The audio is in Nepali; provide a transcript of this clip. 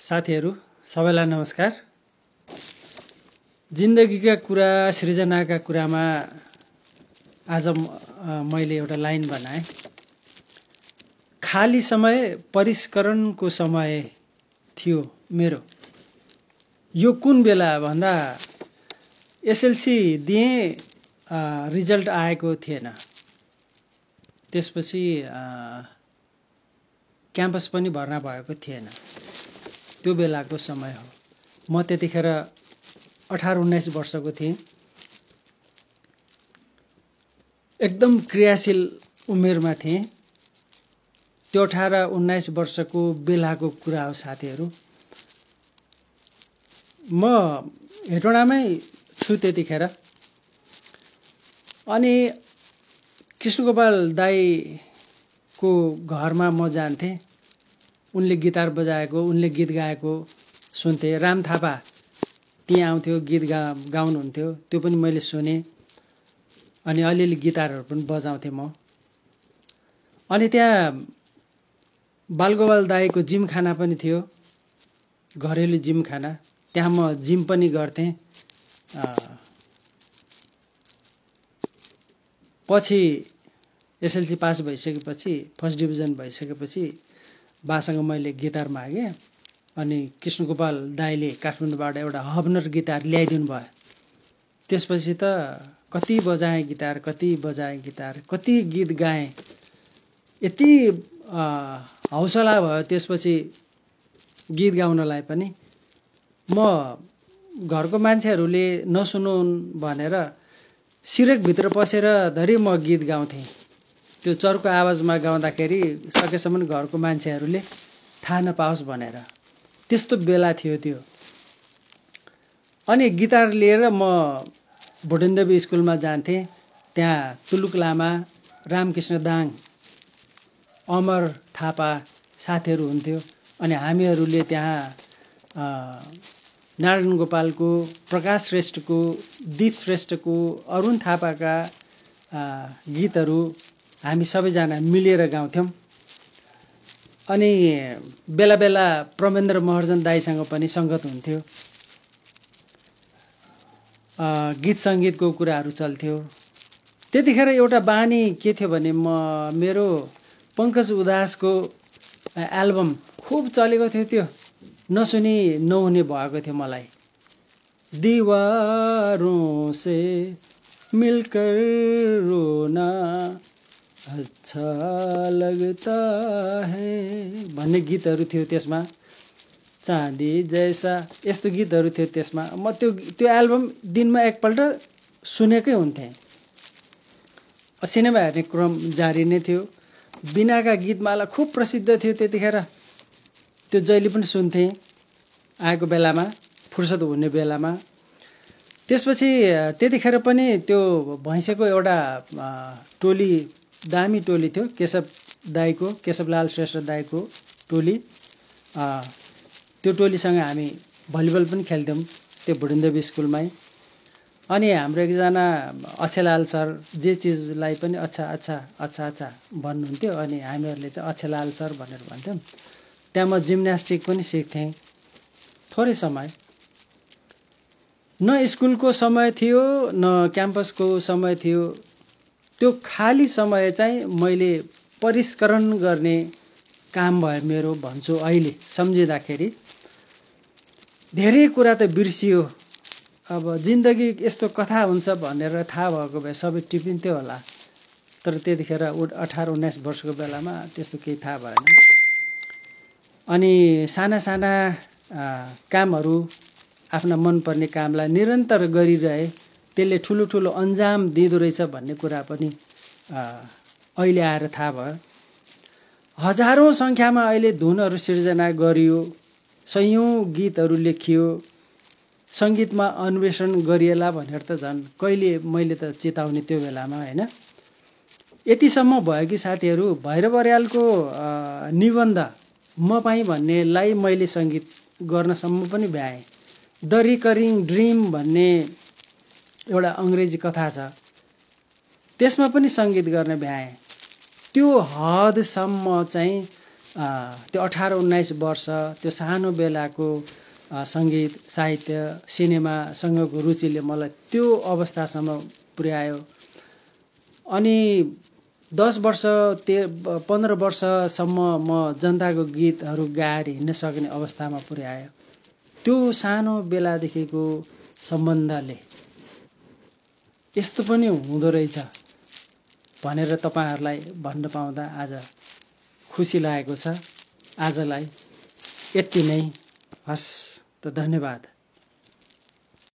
साथीहरू सबैलाई नमस्कार। जिन्दगीका कुरा, सृजनाका कुरामा आज मैले एउटा लाइन बनाएँ। खाली समय परिष्करणको समय थियो मेरो। यो कुन बेला भन्दा एसएलसी दिएँ, रिजल्ट आएको थिएन। त्यसपछि क्याम्पस पनि भर्ना भएको थिएन। त्यो बेलाको समय हो। म त्यतिखेर 18-19 वर्षको थिएँ। एकदम क्रियाशील उमेरमा थिएँ। त्यो 18-19 वर्षको बेलाको कुरा हो साथीहरू। म हेटौँडामै छु त्यतिखेर। अनि कृष्णगोपाल दाईको घरमा म जान्थेँ। उनले गिटार बजाएको, उनले गीत गाएको सुन्थेँ। राम थापा त्यहाँ आउँथ्यो, गीत गाउनुहुन्थ्यो, त्यो पनि मैले सुनेँ। अनि अलिअलि गिटारहरू पनि बजाउँथेँ म। अनि त्यहाँ बालगोपाल दाईको जिमखाना पनि थियो, घरेलु जिमखाना। त्यहाँ म जिम पनि गर्थेँ। पछि एसएलसी पास भइसकेपछि, फर्स्ट डिभिजन भइसकेपछि बासँग मैले गिटार मागेँ। अनि कृष्णगोपाल दाईले काठमाडौँबाट एउटा हबनर गिटार ल्याइदिनु भयो। त्यसपछि त कति बजाएँ गिटार, कति गीत गाएँ। यति हौसला भयो त्यसपछि गीत गाउनलाई पनि। म घरको मान्छेहरूले नसुनुन् भनेर सिरेकभित्र पसेर धरि म गीत गाउँथेँ। त्यो चर्को आवाजमा गाउँदाखेरि सकेसम्म घरको मान्छेहरूले थाहा नपाओस् भनेर। त्यस्तो बेला थियो त्यो। अनि गिटार लिएर म भुटेनदेवी स्कुलमा जान्थेँ। त्यहाँ तुलुक लामा, रामकृष्ण दाङ, अमर थापा साथीहरू हुन्थ्यो। अनि हामीहरूले त्यहाँ नारायण गोपालको, प्रकाश श्रेष्ठको, दीप श्रेष्ठको, अरुण थापाका गीतहरू हामी सबैजना मिलेर गाउँथ्यौँ। अनि बेला बेला प्रमेन्द्र महर्जन दाईसँग पनि सङ्गत हुन्थ्यो। गीत सङ्गीतको कुराहरू चल्थ्यो। त्यतिखेर एउटा बानी के थियो भने मेरो पङ्कज उदासको एल्बम खुब चलेको थियो। त्यो नसुनी नहुने भएको थियो मलाई। दीवारों से मिलकर रोना अच्छा लगता है भन्ने गीतहरू थियो त्यसमा। चाँदी जैसा यस्तो गीतहरू थियो त्यसमा। म त्यो एल्बम दिनमा एकपल्ट सुनेकै हुन्थेँ। सिनेमा हेर्ने क्रम जारी नै थियो। बिनाका गीतमाला खुब प्रसिद्ध थियो त्यतिखेर। त्यो जहिले पनि सुन्थेँ आएको बेलामा, फुर्सद हुने बेलामा। त्यसपछि त्यतिखेर पनि त्यो भैँसेको एउटा टोली, दामी टोली थियो, केशवलाल श्रेष्ठ दाईको टोली। त्यो टोलीसँग हामी भलिबल पनि खेल्थ्यौँ त्यो भुटेनदेवी स्कुलमै। अनि हाम्रो एकजना अक्षलाल सर जे चिजलाई पनि अच्छा भन्नुहुन्थ्यो। अनि हामीहरूले चाहिँ अक्षलाल सर भनेर भन्थ्यौँ। त्यहाँ म जिम्नास्टिक पनि सिक्थेँ थोरै समय। न स्कुलको समय थियो, न क्याम्पसको समय थियो। त्यो खाली समय चाहिँ मैले परिष्करण गर्ने काम भयो मेरो भन्छु अहिले सम्झिँदाखेरि। धेरै कुरा त बिर्सियो। अब जिन्दगी यस्तो कथा हुन्छ भनेर थाहा भएको भए सबै टिपिन्थ्यो होला। तर त्यतिखेर 18-19 वर्षको बेलामा त्यस्तो केही थाहा भएन। अनि साना साना कामहरू, आफ्ना मनपर्ने कामलाई निरन्तर गरिरहे, त्यसले ठुलो ठुलो अन्जाम दिँदो रहेछ भन्ने कुरा पनि अहिले आएर थाहा भयो। हजारौँ सङ्ख्यामा अहिले धुनहरू सिर्जना गरियो, सयौँ गीतहरू लेखियो, सङ्गीतमा अन्वेषण गरिएला भनेर त झन् कहिले मैले त चेताउने त्यो बेलामा, होइन। यतिसम्म भयो कि साथीहरू, भैरव अर्यालको निबन्ध म पाएँ भन्नेलाई मैले सङ्गीत गर्नसम्म पनि भ्याएँ। द रिकरिङ ड्रिम भन्ने एउटा अङ्ग्रेजी कथा छ, त्यसमा पनि सङ्गीत गर्न भ्याएँ। त्यो हदसम्म चाहिँ त्यो 18-19 वर्ष त्यो सानो बेलाको सङ्गीत साहित्य सिनेमासँगको रुचिले मलाई त्यो अवस्थासम्म पुर्यायो। अनि 10 वर्ष 15 वर्षसम्म म जनताको गीतहरू गाएर हिँड्न सक्ने अवस्थामा पुर्यायो। त्यो सानो बेलादेखिको सम्बन्धले यस्तो पनि हुँदो रहेछ भनेर तपाईँहरूलाई भन्न पाउँदा आज खुसी लागेको छ। आजलाई यति नै, हस् त, धन्यवाद।